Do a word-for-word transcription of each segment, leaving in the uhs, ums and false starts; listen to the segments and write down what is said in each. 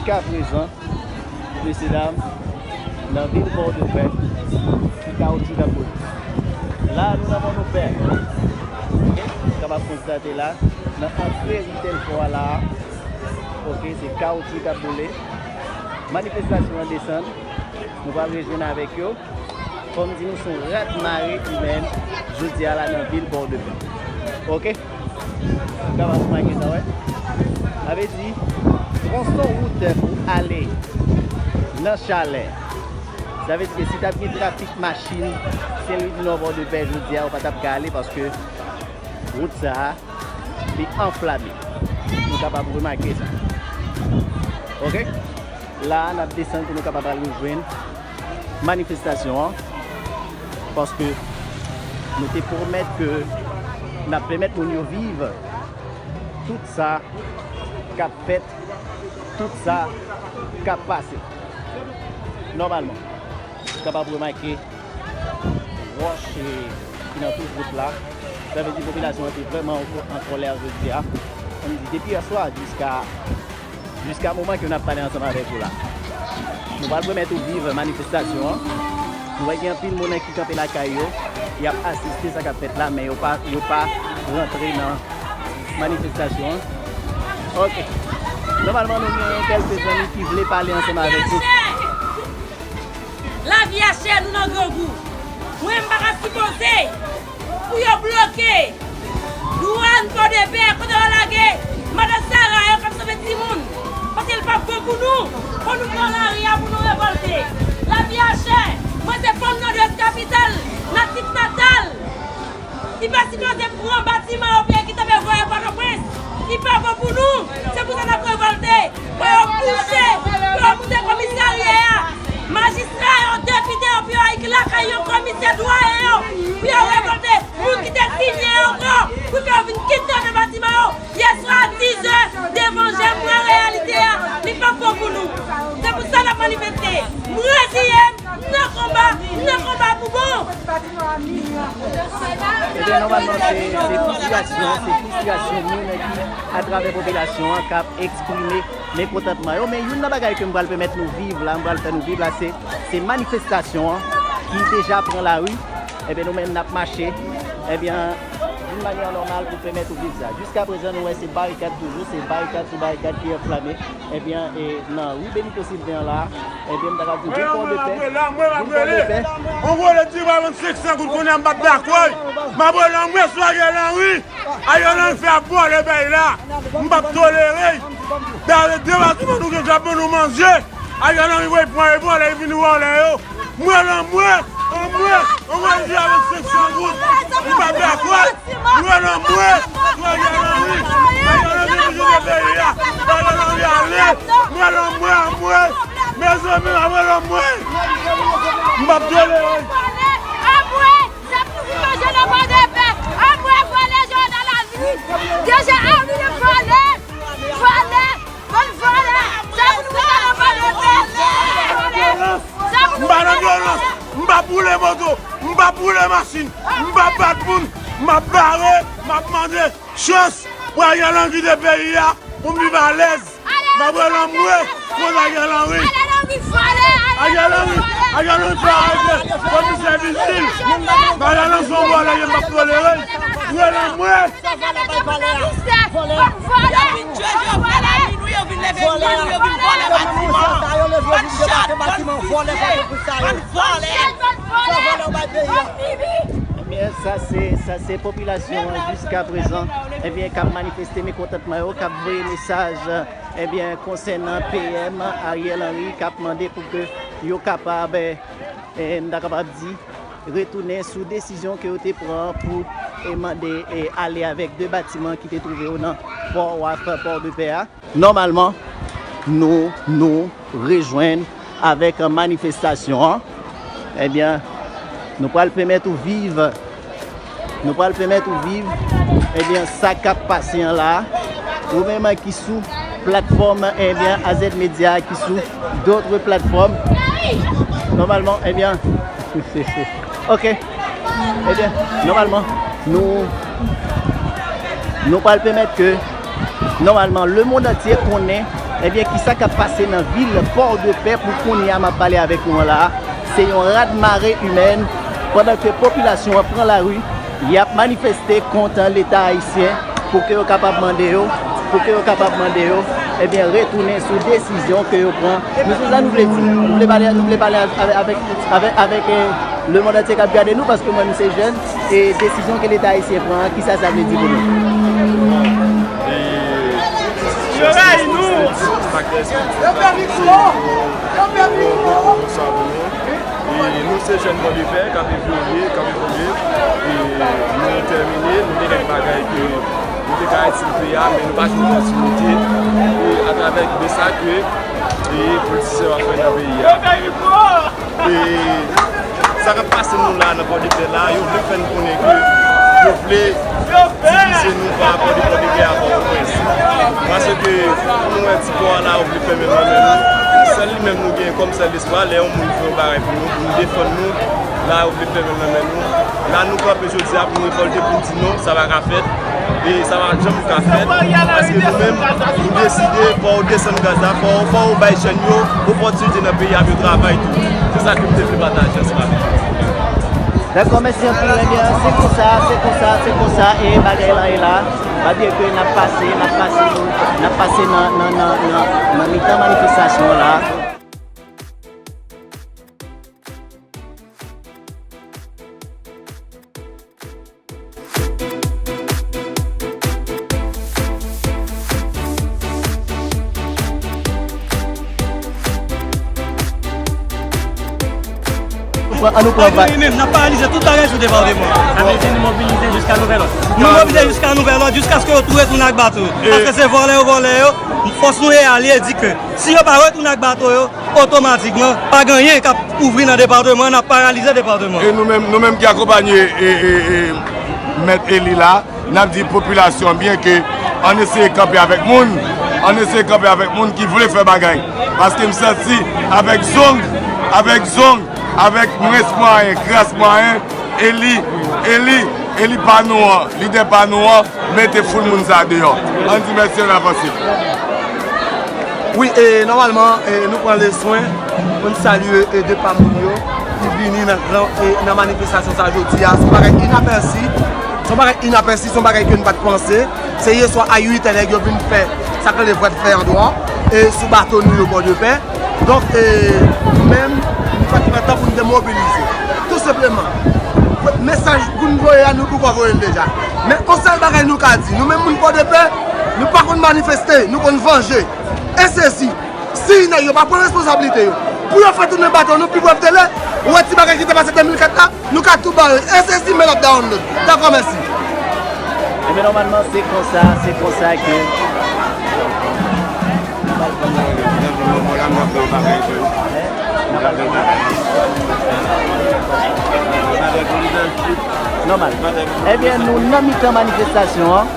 Jiskaprezan, mesyedam, nan vil Pòdepè, se kawotchou k ap boule. La, nou nan Pòdepè. Ok? Ou kapab konstate la, nan antre ri Tèlfò a la a. Ok, se kawotchou k ap boule. Manifestasyon an desann. Nou pral rejwenn avèk yo. Fò m di nou, se yon rat mare imèn jodi a la nan vil Pòdepè. Ok? Ou kapab remake sa, wè. Sa vle di, tronson wout pou ale nan Chalè. Sa vle di ke si t ap gen trafik machin, Sen Lwi di Nò, Pòdepè, jodi a, ou pa t ap ka ale paske wout sa a, li anflame. Nou kapab remake sa. Ok? La a, n ap desann pou nou kapab al rejwenn manifestasyon an, paske nou te pwomèt ke n ap pèmèt moun yo viv tout sa k ap fèt, tout sa k ap pase. Nòmalman, ou kapab remake wòch, e, ki nan tout wout la. Sa vle di popilasyon an te vrèman an, an kòlè jodi a. Ann di depi yè swa jiska, jiska moman ke n ap pale ansanm avèk ou la. Nou pral pèmèt ou viv manifestasyon an. Nou wè gen anpil moun ki kanpe lakay yo, y ap asiste sa k ap fèt la, men yo pa, yo pa rantre nan manifestasyon an. Ok. Nòmalman, nou gen kèlke zanmi ki vle pale ansanm avèk nou. Lavi a chè, nou nan grangou. Mwen, m pa ka sipoze pou yo bloke dwàn Pòdepè, kote yo lage madan Sara yo k ap sove timoun. Paske l p ap bon pou nou, pou nou pran lari a, pou nou revòlte. Lavi a chè. Mwen, se fanm Nòdwès kapital, natif natal. Li pa sipoze pran batiman yo pou yo kite voye Pòtoprens. Li pa bon pou nou. Se pou sa n ap revòlte. Pou yo pouse, pou yo moute komisarya a. Majistra yo, depite yo, pou yo al lakay yo, komisè dwayen yo. Pou yo revòlte. Moun ki te sinye ankò, pou ke yo vin kite yo nan batiman yo. Yèswa a dizè, devan jè, m wè reyalite a. Li p ap bon pou nou. Se pou sa n ap manifeste. M reziye m. Nan konba, nan konba pou bon. Ebyen, nòmalman, se, se fristrasyon, se fristrasyon moun ki, atravè popilasyon an, k ap eksprime mekontantman yo. Men youn nan bagay ke m pral pèmèt nou viv la, m pral fè nou viv la, se, se manifestasyon an ki deja pran lari. Ebyen, nou menm, n ap mache. Ebyen, d'une manière normale, pou pèmèt ou viv sa. Jiskaprezan, nou wè se barikad toujou, se barikad sou barikad ki anflame. Ebyen, e, nan ri Benito Sylvain an la, ebyen, m ta ka di, vin Pòdepè, vin Pòdepè. On gwo le di pa vann senk san goud kounye a, m p ap dakò. M ap rele anmwe sou Ariel Henry. Ariel Henry fè ap vòlè peyi la. M p ap tolere. Dayè de batiman nou gen k ap ban nou manje. Ariel Henry voye pran yo vòlè, li vin vòlè yo. Mwen anmwe, anmwe, anmwe di avèk senk san goud. M pa dakò. Mwen anmwe, mwen anmwe. Mwen anmwe, mwen anmwe. Mwen anmwe, anmwe. Mezanmi, mwen anmwe. M p ap tolere. Anmwe, se pou nou manje nan Pòdepè. Anmwe, vòlè Jovenel Henry. Deja Henry vòlè. Vòlè. Bann vòlè! Sa pou nou fè nan Pòdepè! Sa pou nou fè nan Pòdepè! M pa nan vyolans! M p ap boule moto! M p ap boule machin! M p ap bat moun! M ap bare! M ap mande chans pou Ariel Henry kite peyi a pou m viv alèz! M ap rele anmwe kont Ariel Henry! Ariel Henry! Ariel Henry fè arete! Komisè Vigil! Ariel Henry se yon vòlè, m p ap tolere l! Rele anmwe! Yo vin tchwe Jovenel Henry nou, yo vin leve moun, yo vin vòlè batiman. Bann chat, bann vòlè, bann vòlè. Ebyen, sa se, sa se popilasyon an jiskaprezan, ebyen, k ap manifeste mekontantman yo, k ap voye mesaj, ebyen, konsènan P M Ariel Henry, k ap mande pou ke yo kapab, e, e, m ta kapab di, retounen sou desizyon ke yo te pran pou, e, mande, e, ale avèk de batiman ki te twouve yo nan Pò Waf, Pòdepè a. Nòmalman, nou, nou rejwenn avèk manifestasyon an. Ebyen, nou pral pèmèt ou viv, nou pral pèmèt ou viv, ebyen, sa k ap pase an la. Ou menm ki sou platfòm, ebyen, A Z Media, ki sou dòt platfòm. Nòmalman, ebyen, ok. Ebyen, nòmalman, nou, nou pral pèmèt ke, nòmalman, lemonn antye konnen Ebyen, kisa k ap pase nan vil Pòdepè pou kounye a m ap pale avèk nou an la a? Se yon radmare imèn, pandan ke popilasyon an pran lari, y ap manifeste kont Leta ayisyen pou ke yo kapab mande yo, pou ke yo kapab mande yo, ebyen, retounen sou desizyon ke yo pran. Nou se sa nou vle di. Nou vle pale, nou vle pale avèk, avèk, avèk, avèk, eh, lemonn antye k ap gade nou, paske mwen, nou se jèn, e desizyon ke Leta ayisyen pran an, kisa sa vle di pou nou? E, yo rayi nou! Yo pèdi twa! Yo pèdi twa! E nou se jèn Pòdepè k ap evolye, k ap evolye. E nou detèmine, nou te gen bagay ke nou te ka itil peyi a, men nou pa jwenn kontinite. E atravè de sa ke e politisyen yo ap fè nan peyi a. E sa k ap pase nou la nan Pòdepè la, yo vle fè n konnen ke yo vle divize nou pa rapò de Pòdepè a Pòtoprens. Paske pou nou wè ti pò a la, yo vle fèmen l nan men nou. Sèl li menm nou gen kòm sèl espwa, lè yon moun fè yon bagay pou nou, pou nou defann nou, la yo vle fèmen l nan men nou. La nou kanpe jodi a pou nou revòlte, pou nou di non, sa pa ka fèt. E sa pa janm ka fèt, paske nou menm, nou deside, fò yo desann gaz la, fò, fò yo bay jèn yo opòtinite nan peyi a pou yo travay tou. Se sa ke m te vle pataje ansanm avèk nou. Dakò, mèsi anpil. Ebyen, se konsa, se konsa, se konsa, e bagay la ye la. Pa bliye ke n ap pase, n ap pase, n ap pase nan, nan, nan, nan, nan mitan manifestasyon an la. Ann nou pran vag. Li menm, n ap paralize tout bagay sou depatman an. Sa vle di nou mobilize jiska nouvèl òd. Nou mobilize jiska nouvèl òd, jiskaske yo tou retounen ak bato yo. Paske se vòlè yo vòlè yo, fòs nou ye a, li ye di ke si yo pa retounen ak bato yo, otomatikman, pa gen anyen k ap ouvri nan depatman an, n ap paralize depatman an. E nou menm, nou menm ki akonpanye, e, e, e, mèt Eli la, n ap di popilasyon an byen ke ann eseye kanpe avèk moun, ann eseye kanpe avèk moun ki vle fè bagay. Paske m santi avèk zong, avèk zong, avèk mwens mwayen, kras mwayen, Eli, Eli, Eli pa nou an, lidè pa nou an, mete foul moun sa deyò. Ann di mèsi, ann avanse. Wi, e, nòmalman, e, nou pran le swen pou n salye, e, de pa moun yo ki vini nan, nan, e, nan manifestasyon sa jodi a. Se yon bagay inapèsi, se yon bagay inapèsi, se yon bagay ke n pa t panse. Se yè swa a uit è nèg yo vin fè sa k rele vwèt fè an dwò, e, sou bato nou yo Pòdepè. Donk, e, nou menm, nou pa t pran tan pou nou demobilize. Tou senpleman. Mesaj pou nou voye a, nou poko voye l deja. Men yon sèl bagay nou ka di, nou menm moun Pòdepè, nou pa konn manifeste, nou konn vanje. E sesi, si nèg yo pa pran responsablite yo, pou yo fè tounen bato nou pi brèf delè, ou wè ti bagay ki te pase de mil kat la, nou ka tou bare. E sesi, men l ap download. Dakò, mèsi. Ebyen, nòmalman, se konsa, se konsa ke Nòmal. Ebyen, nou nan mitan manifestasyon an.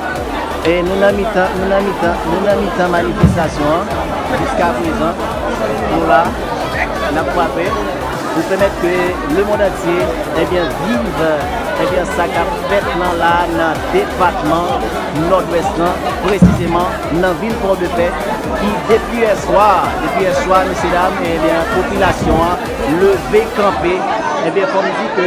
E nou nan mitan, nou nan mitan, nou nan mitan manifestasyon an. Jiska prezan, nou la, n ap frape pou pèmèt ke lemonn antye, ebyen, viv, ebyen, sa k ap fèt lan la nan depatman Nòdwès lan, presizeman nan vil Pòdepè, ki depi yè swa, depi yè swa, mesye dam, ebyen, popilasyon an leve kanpe, ebyen, fò m di ke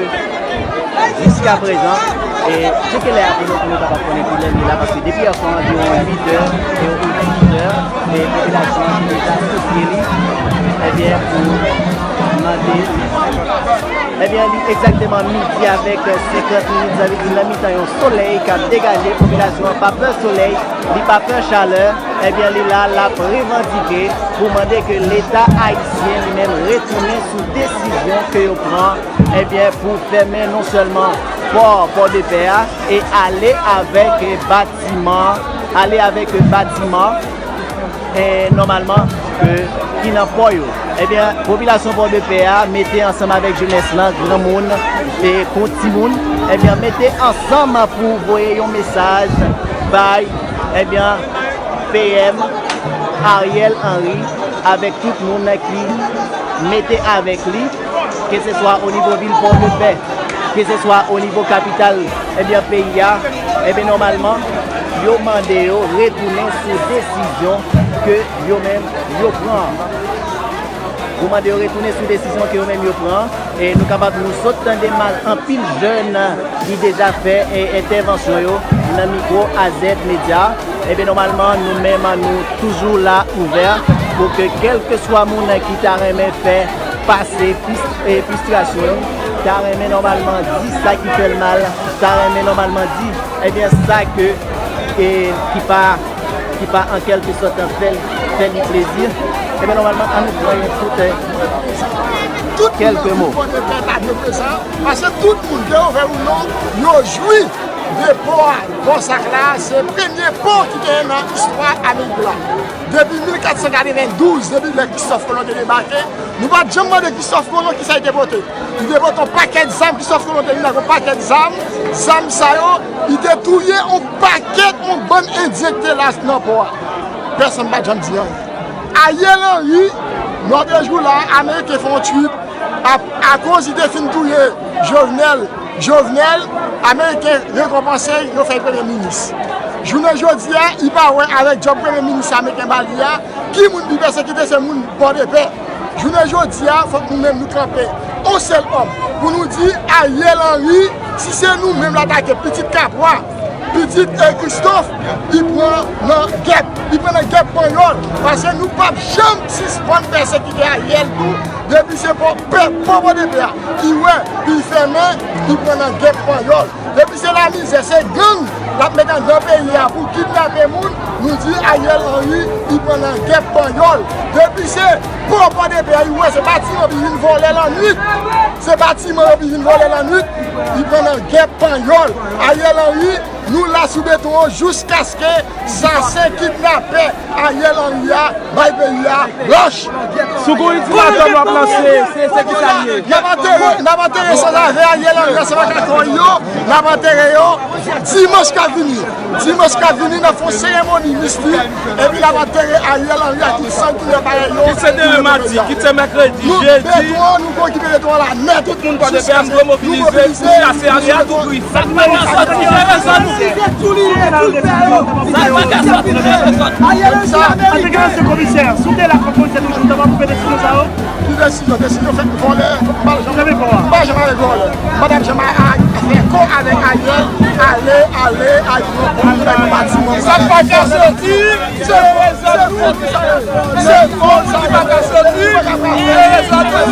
jiska prezan, e, tcheke lè a pou nou, pou nou kapab konnen kilè li la, paske depi yè swa, anviwon uit è, e, ou dis è, e, popilasyon an te deja sou pye li, ebyen, pou mande, ebyen, li egzakteman midi avèk senkant minit, sa vle di nan mitan yon solèy k ap degaje, popilasyon an pa pè solèy, li pa pè chalè, ebyen, li la, l ap revandike pou mande ke Leta ayisyen li menm retounen sou desizyon ke yo pran, ebyen, pou fèmen non sèlman pò Pòdepè a, e ale avèk batiman, ale avèk batiman, e nòmalman, e ki nan pò yo. Ebyen, popilasyon Pòdepè a mete ansanm avèk jenès lan, granmoun, e kon timoun, ebyen, mete ansanm pou voye yon mesaj bay, ebyen, P M Ariel Henry avèk tout moun ki mete avèk li, keseswa o nivo vil Pòdepè, keseswa o nivo kapital, ebyen, peyi a, ebyen, nòmalman, Yo mande yo retounen sou desizyon ke yo menm yo pran an. Yo mande yo retounen sou desizyon ke yo menm yo pran an. E nou kapab, nou sot tande mal anpil jèn ki deja fè, e, entèvansyon yo nan mikwo A Z Media. Ebyen, nòmalman, nou menm, nou toujou la ouvè pou ke kèlkeswa moun ki ta renmen fè pase fris-, e, fristrasyon li, ta renmen nòmalman di sa ki fè l mal, ta renmen nòmalman di, ebyen, sa ke, e, ki pa, ki pa an kèlke sòt fè l, fè li plezi. Ebyen, nòmalman, an nou pran yon kout, e, kèlke mo. Tout moun nan vil Pòdepè ta dwe prezan, paske tout moun, ke yo vle ou non, yo jwi de pò a. Pò Sak la, se premye pò ki genyen nan istwa Amerik la. Depi mil kat san katrevenn douz, depi lè Kristòf Kolon te debake, nou pa t janm mande Kristòf Kolon kisa li te pote. Li te pote yon pakèt zam, Kristòf Kolon te vin ak yon pakèt zam. Zam sa yo, li te touye yon pakèt, yon bann Endyen ki te la nan pò a. Pèsonn pa t janm di anyen. Ariel Henry, lòt jou la, Ameriken fè yon tweet, a, akoz li te fin touye Jovenel, Jovenel, Ameriken rekonpanse l, yo fè l premye minis. Jounen jodi a, li pa wè avèk djòb premye minis Ameriken ba li a, ki moun pi pèsekite, se moun Pòdepè. Jounen jodi a, fòk nou menm nou kanpe yon sèl òm pou nou di Ariel Henry, si se nou menm l atake pitit Kapwa, pitit, e, Kristòf, li pran nan gèp, li pran nan gèp panyòl, paske nou p ap janm sispann pèsekite Ariel tou, depi se pò, pè, pò Pòdepè a, li wè, li fèmen, li pran nan gèp panyòl. Depi se lamizè, se gang l ap met anndan peyi a pou kidnape moun, nou di Ariel Henry, li pran nan gèp panyòl. Depi se pò Pòdepè a, li wè se batiman pou vin vòlè lannwit. Se batiman yo pou vin vòlè lannwit, li pran nan gèp panyòl. Ariel Henry, nou la sou beton an jiskaske sa se kidnapè Ariel Henry a bay peyi a lòch. Si w gen yon iltimatòm w ap lanse, se, se ki sa l ye? N ap antere, n ap antere sanzave Ariel Henry ansanm ak akòy yo, n ap antere yo dimanch k ap vini. Dimanch k ap vini, n ap fè yon seremoni mistik, epi n ap antere Ariel Henry ak tout sanginè parèy yo. Kit se demen madi, kit se mèkredi, jedi. Nou, beton an, nou okipe beton an la nèt. Tout moun Pòdepè ap dwe mobilize pou chase Ariel a tou pri. Sa k fè nou sòti, se rezon nou. Sa k fè nou sòti, se rezon nou. An tou ka, ansyen komisè, si w te la kòm komisè toujou, w ta pral pran desizyon sa yo? Ki desizyon? Desizyon fèt vòlè, m pa janm, m pa janm avèk vòlè. M pa t ap janm a, a, fè kò avèk Ariel, ale, ale, ale, pran kò, pran batiman. Sa k pa ka sòti, se rezon nou. Se fòl sa ki pa ka sòti. Se rezon nou.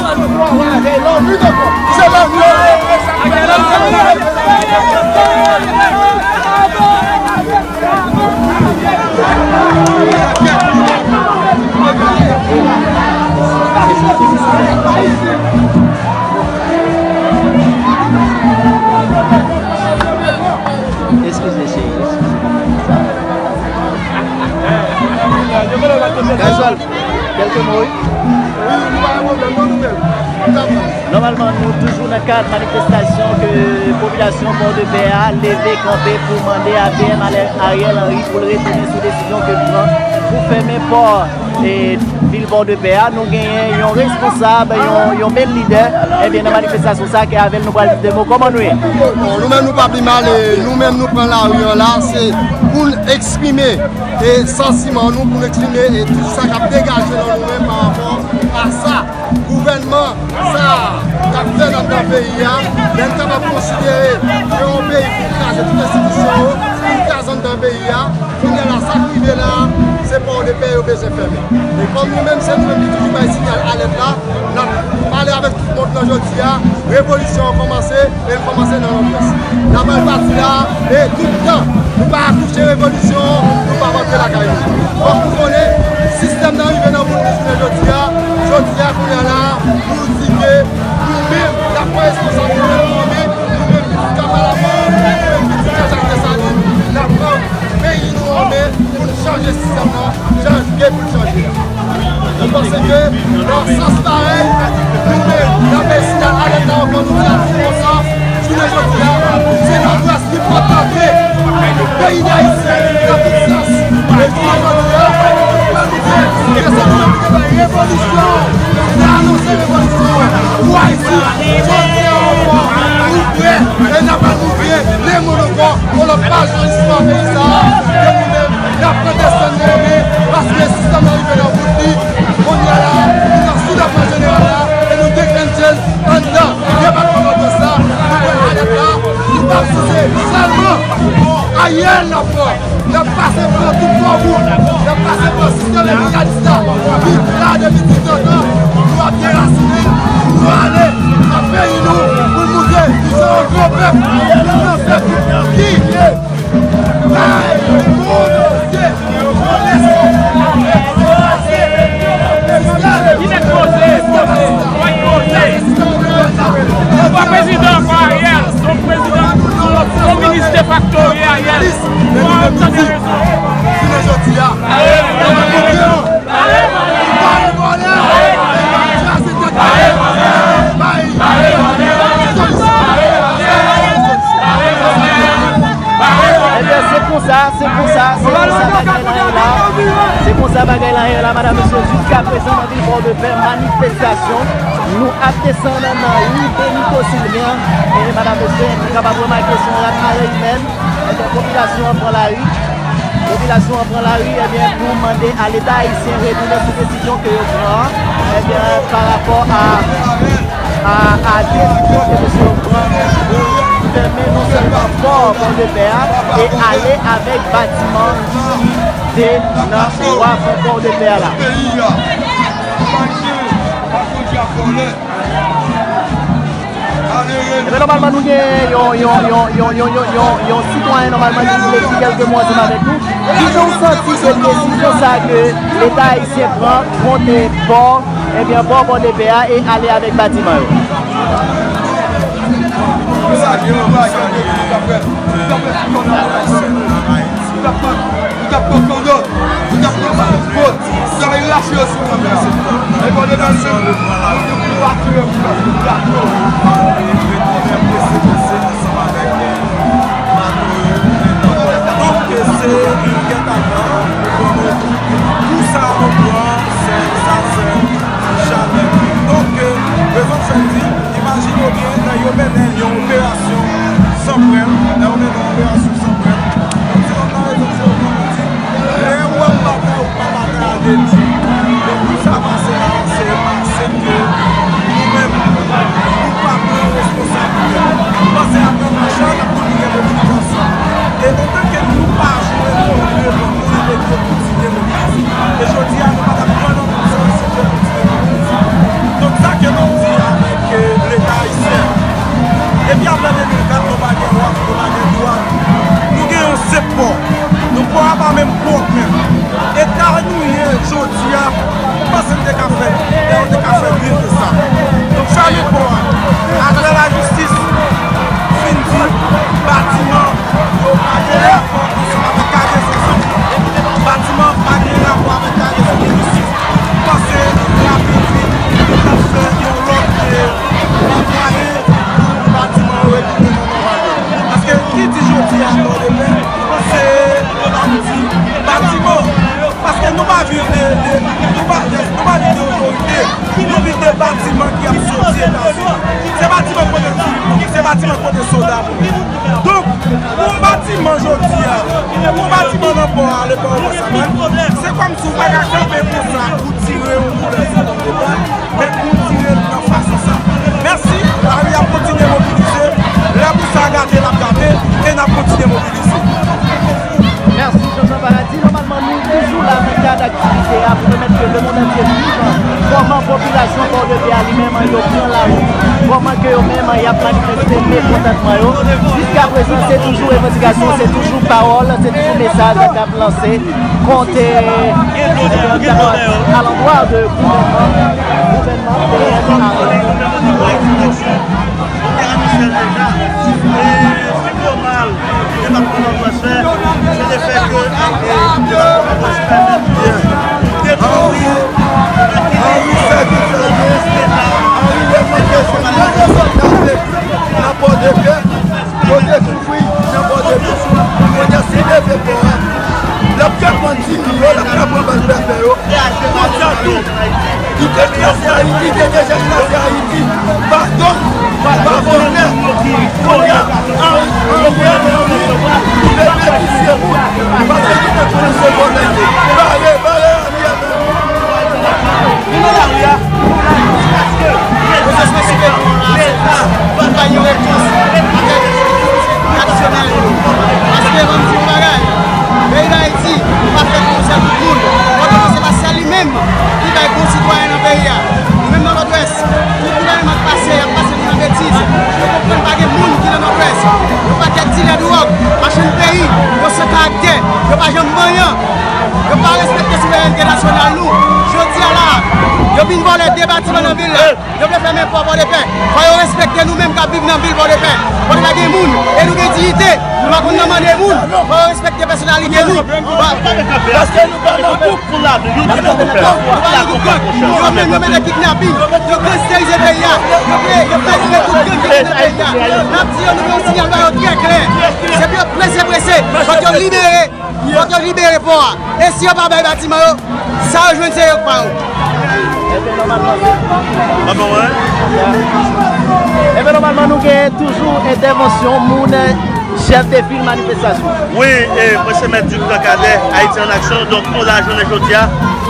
Se lannwit ankò. Se lannwit. Eskize, cheri. Gazoil, kèlke mo, wi. Nòmalman, nou toujou nan kad manifestasyon ke popilasyon Pòdepè a leve kanpe pou mande A P M Ariel Henry pou l retounen sou desizyon ke l pran pou fèmen pò e vil Pòdepè a. Nou genyen yon responsab, yon, yon menm lidè, ebyen, nan manifestasyon sa ke avè l nou pral di de mo. Kòman nou ye? Bon, nou menm nou pa pi mal, e nou menm nou pran lari an la, se pou n eksprime e santiman nou, pou n eksprime e tout sa k ap degaje nan nou menm pa rapò a sa gouvènman sa a k ap fè anndan peyi a. Lè n kapab konsidere ke yon peyi pou kraze tout enstitisyon yo, pou kraze anndan peyi a, kounye a la, sa k rive la a, se Pòdepè yo bezwen fèmen. E kòm nou menm, se nou menm ki toujou bay siyal alèt la, n ap pale avèk tout mond lan jodi a, revolisyon an kòmanse, e l kòmanse nan lanbyans. N ap al pati la, e tout tan nou pa akouche revolisyon an, nou p ap antre lakay nou. Fòk nou konnen, sistèm nan rive nan bout li jounen jodi a. Jodi a, kounye a la, nou di ke nou menm, n ap pran responsablite nou, nou menm, nou menm ki ti Kapalapan, nou menm ki ti Janjak Desalin, n ap pran peyi nou an men pou n chanje sistèm nan, jan l dwe pou l chanje a. Nou panse ke nan sans parèy, nou menm, n ap eseye al alèt la ankò, nou di a tout konsa, jounen jodi a, se nan gras li pòt antre peyi Dayiti nan tout sans. E jounen jodi a, nou panse ke se nou menm ki te bay revolisyon, nou te anonse revolisyon pou Ayiti. Jodi a ankò, nou prè, e n ap anonse de mo ankò, yon lòt paj nan istwa peyi sa a, e Konsa bagay la ye la, madam, mesye, jiska prezan nan vil Pòdepè, manifestasyon. Nou ap desann nan ri Benito Sylvain. E, madam, mesye, nou kapab remake se yon rat arèy menm. Ebyen, popilasyon an pran lari. Popilasyon an pran lari, ebyen, pou mande a Leta ayisyen retounen sou desizyon ke yo pran an, ebyen, pa rapò a, a, a desizyon ke mesye yo pran pou fèmen non sèlman pò Pòdepè a, e ale avèk batiman ki te nan waf Pòdepè a la. Ebyen, nòmalman, nou gen yon, yon, yon, yon, yon, yon, yon, yon sitwayen, nòmalman, ki vle di kèlke mo ansanm avèk nou. Kijan w santi ke desizyon sa a ke Leta ayisyen pran kont pò, ebyen, pò Pòdepè a e ale avèk batiman yo? Ou t ap pran kandòt, ou t ap pran sou bòt, ou t ap rache yo sou lanmè a. E kòde nan menm, nou di pou nou atire pou nou atire. Retounen prese prese ansanm avèk, eh, bato yo, tounen nan pòt la. Donk, se yon gèt avan, pou sa nou pran, sè, sa sè. Jamè. Donk, rezon k fè m di, imajine w byen, lè yo mennen yon operasyon san prèm, lè yo mennen yon operasyon san prèm, se yon nan rezon, se yon nan rezon, lè w ap batay, ou pa batay a de li. Donk, pou sa pase la, se pase ke nou menm, nou pa pran responsablite. Panse apre machan, n ap konn gen mobilizasyon. E antanke nou pa jwe yon rèl, nou rete kontinye mobilize. E jodi a, nou pa t ap pran nan konsyans si ke nou tire nan konsyans. Donk, sa ke nou di avèk, eh, Leta ayisyen, depi apre de mil kat, nou pa gen waf, nou pa gen dwàn. Nou gen yon senp pò. Donk, pò a pa menm pwòp menm. Eta nou ye jodi a, m panse n te ka fè, e nou te ka fè mye ke sa. Donk, fèmen pò a. Apre lajistis fin di batiman yo pa gen rapò ansanm avèk kagezon zam. Batiman pa gen rapò avèk kagezon de jistis. M panse rapid vit, nou t ap fè yon lòt, eh, plèdwaye pou batiman yo retounen nan nòmal yo. Paske ki di jodi a Pòdepè, se bati-, batiman. Paske nou pa viv de, de, nou pa, nou pa viv de otorite. Nou viv de batiman ki ap soti Etazini. Se batiman kote ti, se batiman kote soda mouri. Donk, pou yon batiman jodi a, pou yon batiman nan pò a, le pò Oman Savann, se kòmsi w pa ka kanpe konsa pou tire yon koulè sou yon deba, men pou tire l nan fason sa. Mèsi, lari ap kontinye mobilize, lè pou sa gate, l ap gate, e n ap kontinye mobilize. Mèsi, Jean-Jean Paradis. Nòmalman, nou toujou la nan kad aktivite a pou pèmèt ke lemonn antye viv kòman popilasyon Pòdepè a li menm yo pran lari, kòman ke yo menm y ap manifeste mekontantman yo. Jiska prezan, se toujou revandikasyon, se toujou pawòl, se toujou mesaj k ap lanse kont, eh, alandwa de gouvènman, gouvènman P N A. Li te anonse l deja. E pi nòmal, li te pa pran nan transfè. Se le fèt ke, e, li te pa pran nan transfè, men li te detwi. Anri, Anri sèvi sèvis, Anri remèt sèvis nan Pòdepè, kote soufri nan Pòdepè. Kounye a si leve pò a, l ap ka pran di yo, l ap ka pran bal pèpè yo. Tout sa tou. Ki te kraze Ayiti, te deja kraze Ayiti. Padon, pa vòlè. Kounye a, an, an, an, li benefisyè moun. Paske li te konnen se vòlè li ye. Bare, bare Vin vòlè de batiman nan vil la. Yo vle fèmen pò Pòdepè. Fò yo respekte nou menm k ap viv nan vil Pòdepè. Pòdepè gen moun e nou gen diyite. Nou pa konn nan mande moun. Fò yo respekte pèsonalite nou. Paske nou pa nan gwoup pou lavi. Nou pa nan gwoup gang. Yo menm yo mennen kidnaping. Yo gangsterize peyi a. Yo vle, yo vle tout gang ki nan peyi a. N ap di yo nou gen yon siyal ba yo trè klè. Se pou yo prese prese. Fòk yo libere. Fòk yo libere pò a. E si yo pa bay batiman yo, sa yo jwenn se yo k pa yo. Ebyen, nòmalman, se... Ebyen, nòmalman, nou gen toujou entèvansyon moun, chèf de fil manifestasyon. Wi, e, mwen se Mèt Duc Tan Kadè, Ayiti an Aksyon. Donk, nou la jounen jodi a,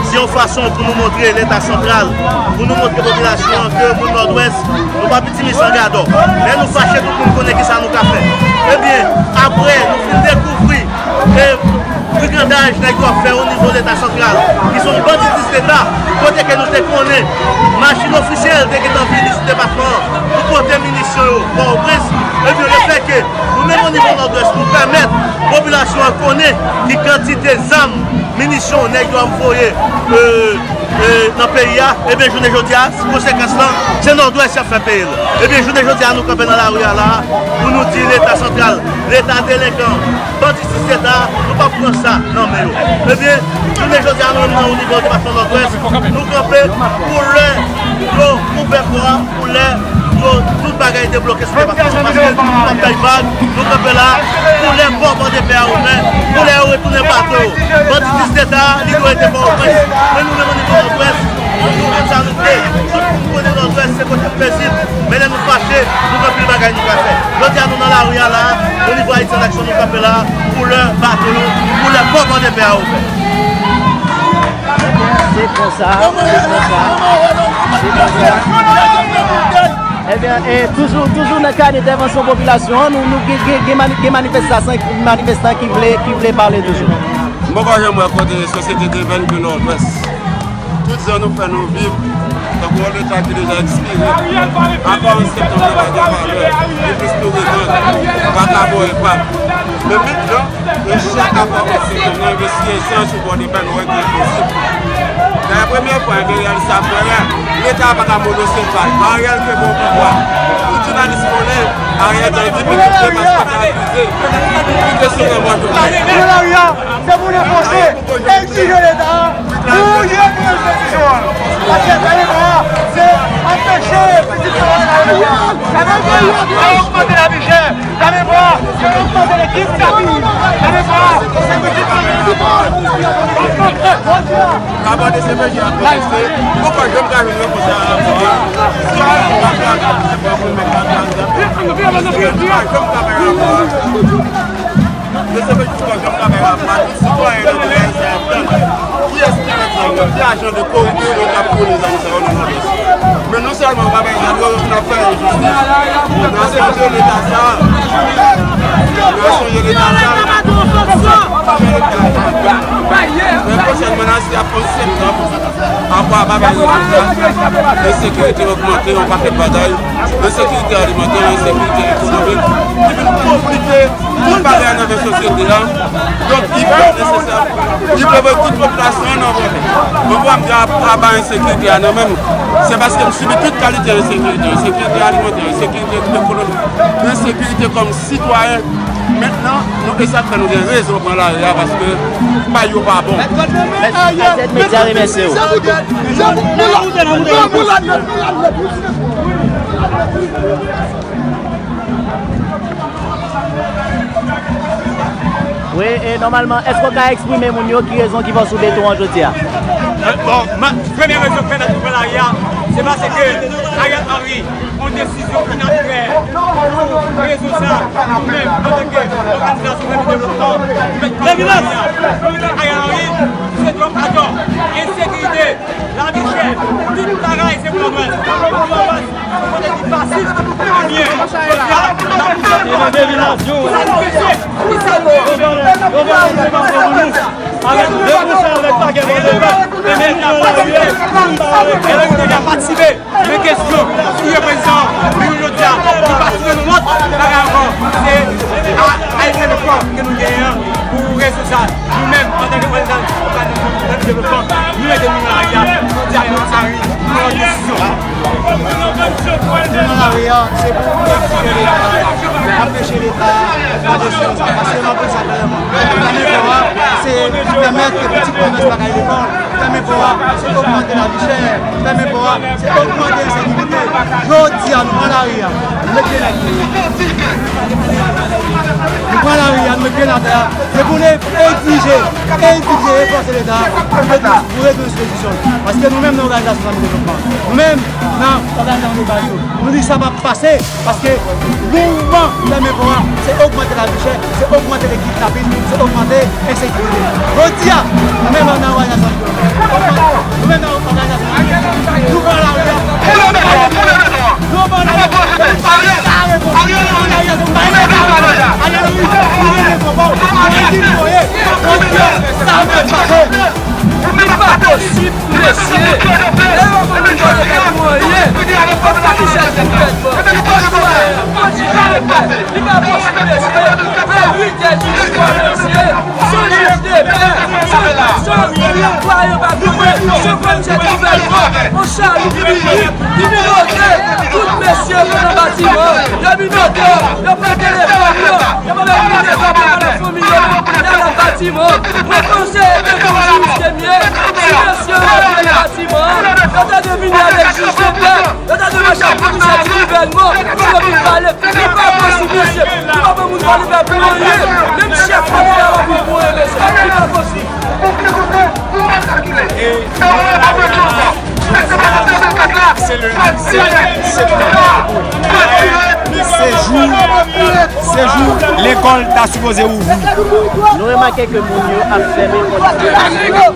se yon fason pou nou montre Leta santral, pou nou montre popilasyon an ke moun Nòdwès, nou pa pitimi san gadò. Lè nou fache, tout moun konnen kisa nou ka fè. Ebyen, apre nou fin dekouvri e brigandaj nèg yo ap fè o nivo Leta santral, ki se yon banditis Leta, kote ke nou te konnen machin ofisyèl te gentan vini sou depatman an pou pote minisyon yo Pòtoprens, ebyen, lefètke nou menm o nivo Nòdwès, nou pèmèt popilasyon an konnen ki kantite zam, minisyon nèg yo ap voye, e, e, nan peyi a, ebyen, jounen jodi a, konsekans lan, se Nòdwès y ap fè peye l. Ebyen, jounen jodi a, nou kanpe nan lari a la a, pou nou di Leta santral, Leta delenkan, banditis Leta, nou p ap pran sa nan men yo. Ebyen, jounen jodi a, nou menm nan o nivo depatman Nòdwès, nou kanpe pou lè yo ouvè pò a, pou lè yo, tout bagay debloke sou depatman, paske nou p ap bay vag, nou kanpe la, pou lè pò Pòdepè a ouvè, pou lè yo retounen bato yo. Banditis Leta, li dwe rete Pòtoprens. Men nou menm o nivo Nòdwès, nou menm sa nou vle. Tout moun konnen Nòdwès se kote pezib. Men lè nou fache, nou gen anpil bagay nou ka fè. Jodi a, nou nan lari a la, o nivo Ayiti an Aksyon, nou kanpe la, pou lè bato yo, pou lè pò Pòdepè a ouvè. Se konsa, se konsa, se konsa. Ebyen, e, toujou, toujou nan kad entèvansyon popilasyon an, nou, nou gen, gen, gen mani-, gen manifestasyon, manifestan ki vle, ki vle pale toujou. M poko janm wè kote sosyete te vin ke Nòdwès. Tout jan nou fè nou viv, tankou yon Leta ki deja ekspire. Apa an septanm nan pa gen valè, li plis nou revanj, pa ka bò epa. Men mentnan, e chak apa an septanm nan, yo siyen san sou bò de bal, nou wè ki enposib. Dayè, premye fwa, enperyalis sa ap wè, Leta pa ka monosefal. Ariel kenbe yon pouvwa. Tout jounalis konnen, Ariel te di, pitit te maskòt la akize. Li te sou men mò tout la. Se pou nou fòse, egzije Leta pou li retire desizyon an. Paske sa li fè a, se anpeche pitit travay la yo. Sa vle di, sa ogmante lavi chè. Sa vle di, se ogmante lekip lavi. Sa vle di, se pitit travay la. Abòne C P J a konekte. Poukò jwenn ka jwenn yo konsa rapò a? Si yo pa ka, se pa pou mèt la, se pa pou mèt la. Yo se fè jis kòz yo travay la pa tout sitwayen nan peyi sa ap tann. Kiyès ki mèt zam yo? Ki ajan de koripsyon k ap founi zam sa yo nan Nòdwès? Men non sèlman yo pa bay zam yo, yo vin ap fè enjistis. Nan sonje Leta sa, nan sonje Leta sa, men pwochènman nan se ap pran septanm. Apa bagay rejim sa, ensekirite ogmante, yon pakèt bagay, ensekirite alimantè, ensekirite ekonomik, ki vin konplike tout bagay nan sosyete a. Donk, li vre nesesè, li vre pou tout popilasyon an nan vòlè. Mwen, pou m di a, aba ensekirite a nan men m, se paske m sibi tout kalite ensekirite, ensekirite alimantè, ensekirite ekonomik, ensekirite kòm sitwayen. Mentnan, nou, e sa k fè nou gen rezon pran lari a, paske bay yo pa bon. Mèt, Mèt Medya remèsye w. Wi, e nòmalman, èske w ka eksprime moun yo ki rezon ki fè w sou beton an jodi a? Bon, premye rezon k fè n ap pran lari a, se paske Ariel Henry pran desizyon inabitrè sou rezon sa, nou menm, antanke òganizasyon Rèmi Devlopman, nou mèt pale a, nou di Ariel Henry se dwòm atò, ensekirite, lavi chè, tout bagay se pou Nòdwès. Pou Nòdwès, se kote ki fasil pou nou ye. Jodi a, n ap pran sa nou peche, ki sa nou peche. Avèk de pou san avèk pakèt vòlè, e men ki nan lari yo, e lè nou deja patisipe. Men kesyon ki reprezan pou nou jodi a, nou pa tire nou wont bagay ankò. Se a, a, a, ke nou genyen an pou rezo sa. Nou menm, antanke òganizasyon Rèmi Devlopman, nou ede nou nan lari a, nou di a Ariel Henry, Nou nan lari a, se pou nou egzije Leta, anpeche Leta fè de sèvis. Paske nan peyi sa, vrèman, nan men pò a, se pèmèt ke pitit komès pa ka al lekòl. Fèmen pò a, se ogmante lavi chè. Fèmen pò a, se ogmante ensekirite. Jodi a, nou pran lari a, nou met pye n atè. Nou pran lari a, nou met pye n atè. Se pou nou egzije, egzije e fòse Leta pou retounen, pou retounen sou pozisyon l. Paske nou menm, nan Òganizasyon Zanmi Devlopman, nou menm, nan òganizasyon de baz yo, nou di sa p ap pase. Paske mouvman fèmen pò a, se ogmante lavi chè, se ogmante kidnapin, se ogmante ensekirite. Jodi a, nou menm nan òganizasyon, nou menm nan òganizasyon, nou pran lari a. Nou pran lari a. Li pa posib, mesye. Lè yo konn yo pa pou anyen. Konn sa ki chèche gouvènman. Li pa posib, mesye. Se uit è di swa, mesye. San jij de pè, san, san, san vwa yo pa konnen, san fwontyè gouvènman, on chaloup ki vini, ki vini bloke tout mesye yo nan batiman, yo vin bloke, yo pran telefòn yo, yo pa vle vin telefòn pou pale fanmi yo, nan batiman. Mwen panse ke yon jou se mye, si mesye yo vin nan batiman, yo ta dwe vini avèk jij de pè. Yo ta dwe mache ak komisè di gouvènman pou yo vin pale. Li pa posib, mesye. Li pa bon moun pale pèp la anyen. Menm chèf pa gen dwa pou anyen, mesye. Li pa posib. Se le, se, se, se jou, se jou lekòl ta sipoze ouvri. Nou remake ke moun yo ap fèmen pòt lekòl.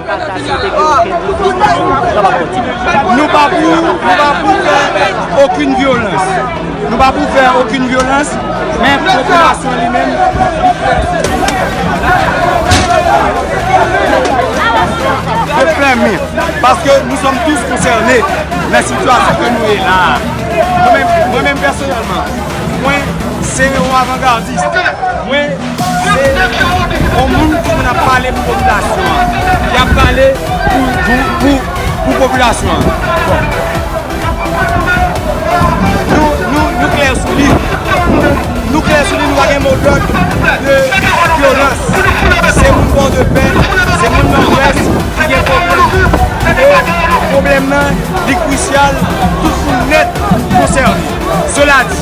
Nou pa pou, nou pa pou fè okenn vyolans. Nou pa pou fè okenn vyolans, men popilasyon li menm, se fèmen. Paske nou sòm tous konsène nan sitiyasyon ke nou ye la a. Mwen menm, mwen menm pèsonèlman, mwen se yon avangadis. Mwen se yon moun ki konn ap pale pou popilasyon an, ki ap pale pou, pou, pou, pou popilasyon an. Bon. Nou, nou, nou klè sou li. Nou klè sou li, nou pa gen modòd de vyolans. Se moun Pòdepè, se moun Nòdwès ki gen pwoblèm. E pwoblèm nan, li krisyal, tout moun nèt konsène. Sela di,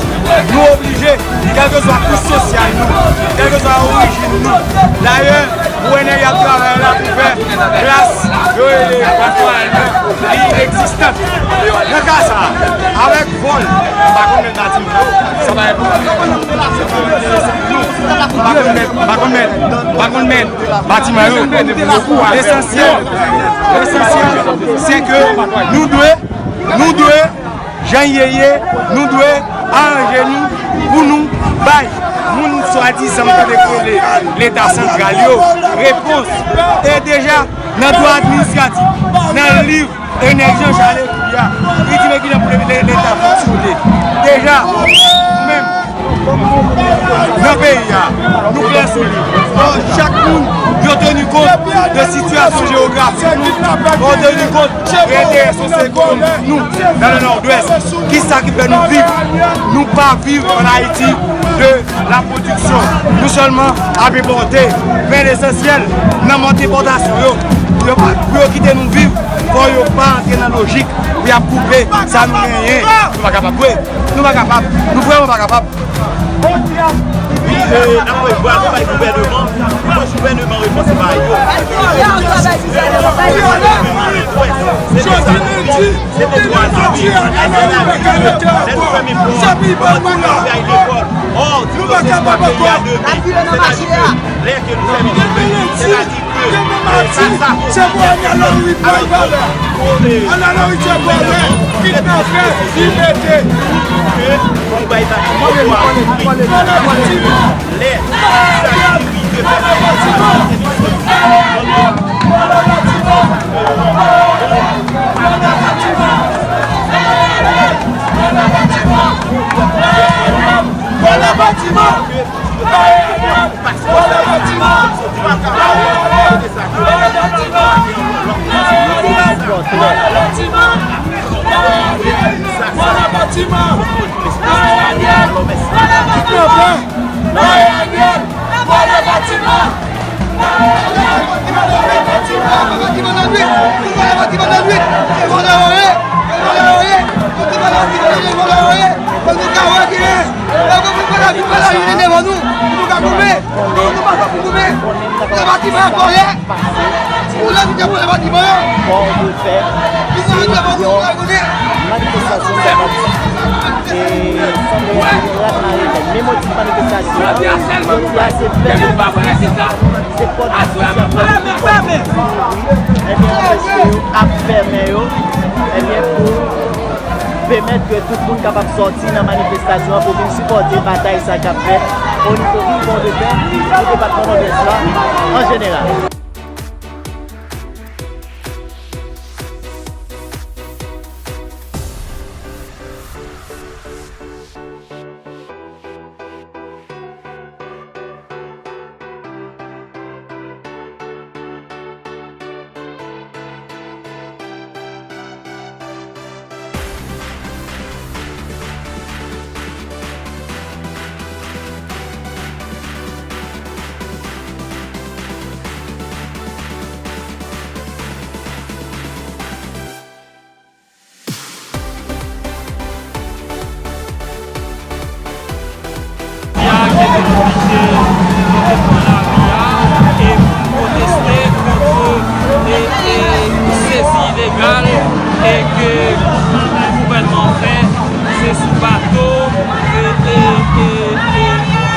nou oblije, kèlkeswa kouch sosyal nou, kèlkeswa orijin nou. Dayè, ou wè nèg y ap travay la pou fè klas yo rele klas mwayen nan, li inegzistan. Nan ka sa a, avèk vòl, m pa konn mèt batiman yo, sa pa enpòtan. M pa konn mèt, m pa konn mèt, m pa konn mèt batiman yo. Lesansyèl, lesansyèl, se ke nou dwe, nou dwe Jan ye ye, nou dwe aranje nou pou nou bay moun swadizan k tande k rele Leta santral yo repons. E deja, nan dwa administratif, nan liv Enèk Jan Chal ekri a, li di men kijan pou le-, le-, Leta fonksyone. Deja, nou menm, nan peyi a, nou klè sou li. Fò chak moun yo teni kont de sitiyasyon jewografik nou, fò teni kont de enterè sosyo-ekonomik nou nan le Nòdwès. Kisa ki fè nou viv? Nou pa viv an Ayiti de la pwodiksyon. Nou sèlman ap enpòte. Men lesansyèl, nan mòd depòtasyon yo, pou yo pa, pou yo kite nou viv, fò yo pa antre nan lojik pou y ap koupe sa nou genyen. Nou pa kapab vre. Nou pa kapab. Nou vrèman pa kapab. Wi, e, n ap voye bravo bay gouvèneman. Wi, mwen, gouvèneman repons pa yo. Se te dwa de moun. Lè nou fèmen pò, kòman nou fè al lekòl? Ò, nou pa kapab ankò. Lè ke nou fèmen pò, sètadi Demen madi, se pou Ariel Henry pran valè. Ariel Henry se vòlè, kidnapè, li mete. Vòlè batiman. Vòlè batiman. Vòlè batiman. Vòlè batiman! Vòlè batiman! Vòlè batiman! Batiman! Ariel! Vòlè batiman! Ariel! Vòlè batiman! Ariel! Vòlè batiman! Vòlè batiman nan nwit! Vòlè batiman nan nwit! Se vòlè yo ye! Se vòlè yo ye! Se vòlè batiman nan nwit! Vòlè yo ye! Fò nou ka wè ki lè! Lè nou vin fè lavi, fè lavi devan nou! Pou nou ka goumen! Nou, nou pa fè pou goumen! Vòlè batiman vòlè! Fò nou fè yon manifestasyon kapab e sanble yon rat mare tèt. Men motif manifestasyon an, jodi a se fèmen, se pòt, ebyen, anpeche yo ap fèmen yo, ebyen, pou pèmèt ke tout moun kapab sòti nan manifestasyon an pou vin sipòte batay sa k ap fèt o nivo vil Pòdepè, nan depatman Nòdwès la an jeneral. Jodi a, ke nou oblije pran lari a e pou pwoteste kont, e, e, sezi ilegal e ke gouvènman an fè, se sou bato, e, e, e, e,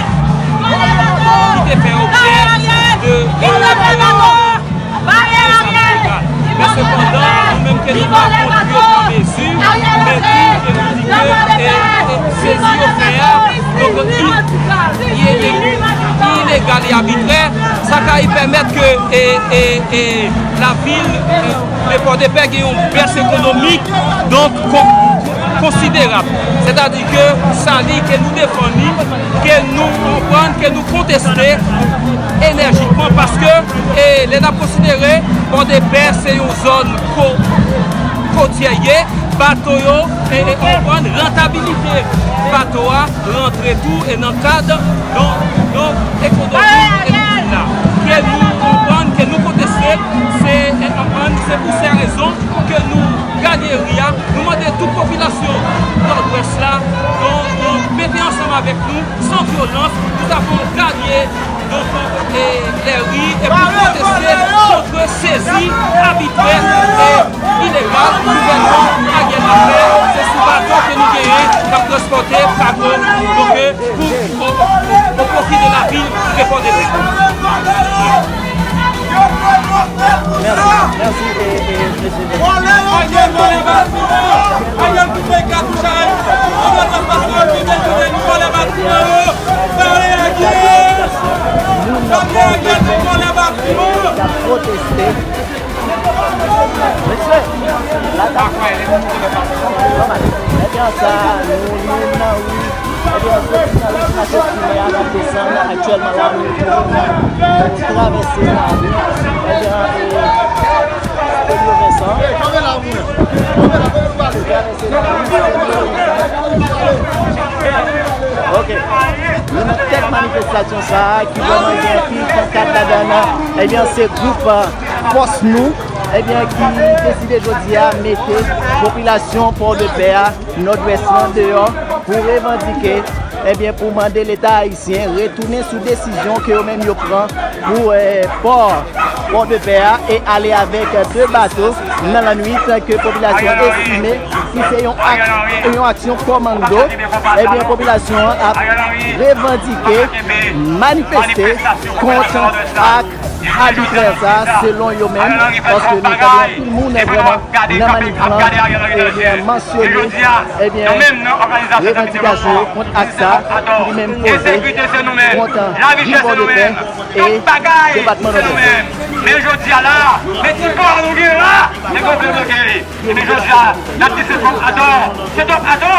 ki te fè objè de, de, de, Men sepandan, nou menm ke nou pa kont yo pran mezi, men tou ke nou di ke, e, e, sezi yo fè a, donk, i, i, i ilegal e abitrè, sa ka pèmèt ke, e, e, e, lavil, e, de Pòdepè gen yon bès ekonomik, donk, kon-, konsiderab. Sètadi ke sa li ke nou defann li, ke nou konprann, ke nou konteste enèjikman, paske, e, lè n ap konsidere Pòdepè se yon zòn ko-, kotyè ye, bato yo, e, e, konprann rantabilite bato a rantre tou e nan kad, donk, donk, ekonomik e tout la. Ke nou konprann, ke nou konteste, se, e, konprann, se pou se rezon ke nou gade ri a, nou mande tout popilasyon Nòdwès la, donk, mete ansanm avèk nou, san vyolans, nou ta fè yon galye, donk, e, lè ri, e pou pwoteste kont sezi abitrè e ilegal gouvènman Ariel la fè, se sou bato ke nou genyen k ap transpòte kago, donk, e, pou, o, o, o pwofi de lavil de Pòdepè. Mèsi, mèsi, e, e, mesye. Vòlè yo vle vòlè batiman. Ariel koupe katouch a Ayiti. Kòman sa pase yo vle vòlè batiman yo? Vòlè Ariel! Vòlè Ariel, vòlè batiman! K ap pwoteste. Mesye, la ta nòmal. Ebyen sa, nou, nou nan ri. Ebyen, soti nan ri Senatè Primè a, n ap desann aktyèlman la, nou, nou travèse lari. Ebyen, e, Pedro Vincent. Travèse lari. Ok. Nou nan tèt manifestasyon sa a, ki vrèman gen anpil pankat ladan l. Ebyen, se gwoup, a, Fòs Nou, ebyen, ki deside jodi a mete popilasyon Pòdepè a, Nòdwès lan, deyò pou revandike, ebyen, pou mande Leta ayisyen retounen sou desizyon ke yo menm yo pran pou, e, pò, Pòdepè a, e ale avèk de bato nan lannwit ke popilasyon estime ki se yon ak-, yon aksyon kòmando. Ebyen, popilasyon an ap revandike, manifeste kont ak abitrè sa, selon yo menm, paske nou tande anpil moun vrèman nan manif lan, ebyen, mansyone, ebyen, revandikasyon yo kont ak sa ki li menm poze kont vil Pòdepè e depatman Nòdwès. Men jodi a la, men ti kò nou gen la, se konprann nou gen li. Ebyen, jodi a, n ap di se twòp atò, se twòp atò.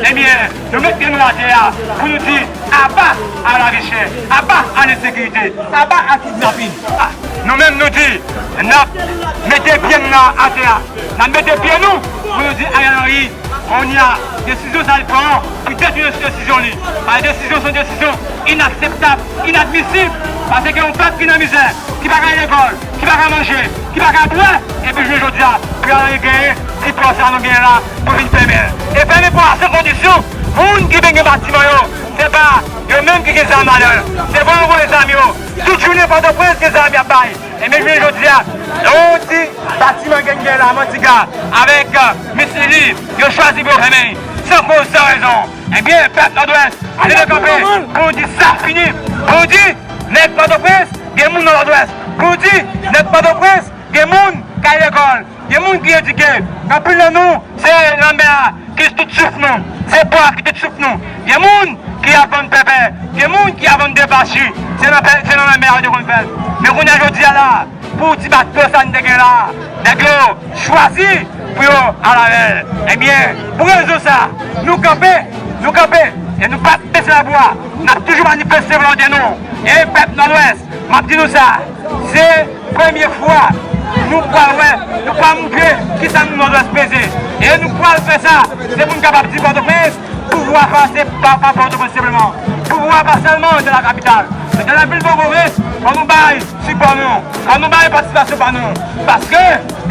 Ebyen, nou met pye nou atè a pou nou di aba a lavi chè, aba a ensekirite, aba a kidnapin. Ah, nou menm nou di, n ap mete pye n la atè a, n ap mete pye nou pou nou di Ariel Henry, Kounye a, desizyon sa l pran an, li detounen sou desizyon li. Paske desizyon se yon desizyon inakseptab, inadmisib. Paske gen yon pèp ki nan mizè, ki pa ka al lekòl, ki pa ka manje, ki pa ka bwè, epi jounen jodi a, pou y al genyen ti pò sa nou genyen la, pou vin fèmen l. E fèmen pò a san kondisyon, moun ki vin gen batiman yo, se pa yo menm ki gen zam ladan l, se pou yo voye zam yo. Tout jounen Pòtoprens gen zam y ap bay. Ebyen, jounen jodi a, yon ti batiman gen gen la, Mantiga, avèk Miss Lili, yo chwazi pou yo fèmen, san koz, san rezon. Ebyen, pèp Nòdwès, leve kanpe, pou nou di sa fini, pou nou di, nèg Pòtoprens, gen moun nan Nòdwès, pou nou di, nèg Pòtoprens, gen moun k al lekòl, gen moun ki edike, anpil nan nou, se lanmè a ki tout souf nou. Se pò a ki tout souf nou. Gen moun ki ap vann pèpè. Gen moun ki ap vann depachi. Se nan pè, se nan lanmè a yo te konn fè l. Men kounye a jodi a la, pou ti bato sa n te gen la, nèg yo chwazi pou yo al avè l. Ebyen, pou rezon sa, nou kanpe, nou kanpe, e nou p ap bese labou a. N ap toujou manifeste volonte nou. E pèp Nòdwès, m ap di nou sa, se premye fwa nou pral wè, nou pral montre kisa moun Nòdwès peze. E nou pral fè sa, se pou n kapab di Pòtoprens, pouvwa pa se pa, pa Pòtoprens senpleman. Pouvwa pa sèlman de la kapital, men de la vil Pòtoprens, fò nou bay sipò nou, fò nou bay patisipasyon pa nou. Paske,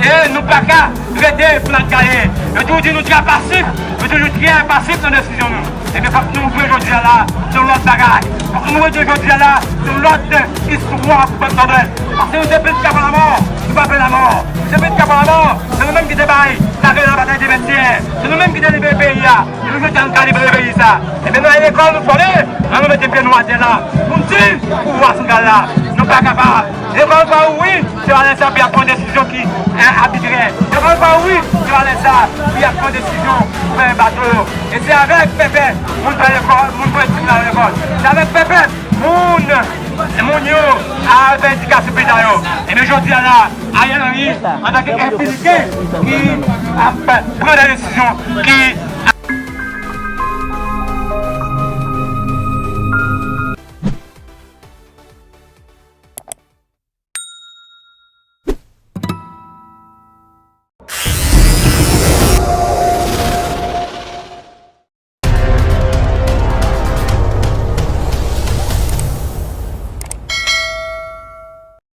e nou pa ka rete pou n ap gaye. Yo toujou di nou trè pasif, yo toujou trè pasif nan desizyon nou. Ebyen, fòk nou jwe jodi a la, se yon lòt bagay. Fòk nou jwe jodi a la, se yon lòt istwa pou pèp Nòdwès. Paske nou se plis ka pran lanmò, nou pa pè lanmò. Nou se plis ka pran lanmò, se nou menm ki te bay lagè nan batay de vennsenk. Se nou menm ki te libere peyi a. Nou jodi a nou ka libere peyi sa. Ebyen, nou al lekòl, nou fòme, an nou mete pye nou atè la. Pou n di pouvwa santral la, nou pa kapab. Lekòl pa ouvri, se pa lè sa pou y ap pran desizyon ki, e, abitrè. Lekòl pa ouvri, se pa lè sa pou y ap pran desizyon pou fèmen bato yo. E se avèk pèpè moun fè lekòl, moun fè etid nan lekòl. Se avèk pèpè moun, moun yo al fè edikasyon pita yo. Ebyen, jodi a la, Ariel Henry, antanke enpilike, ki ap pran de desizyon ki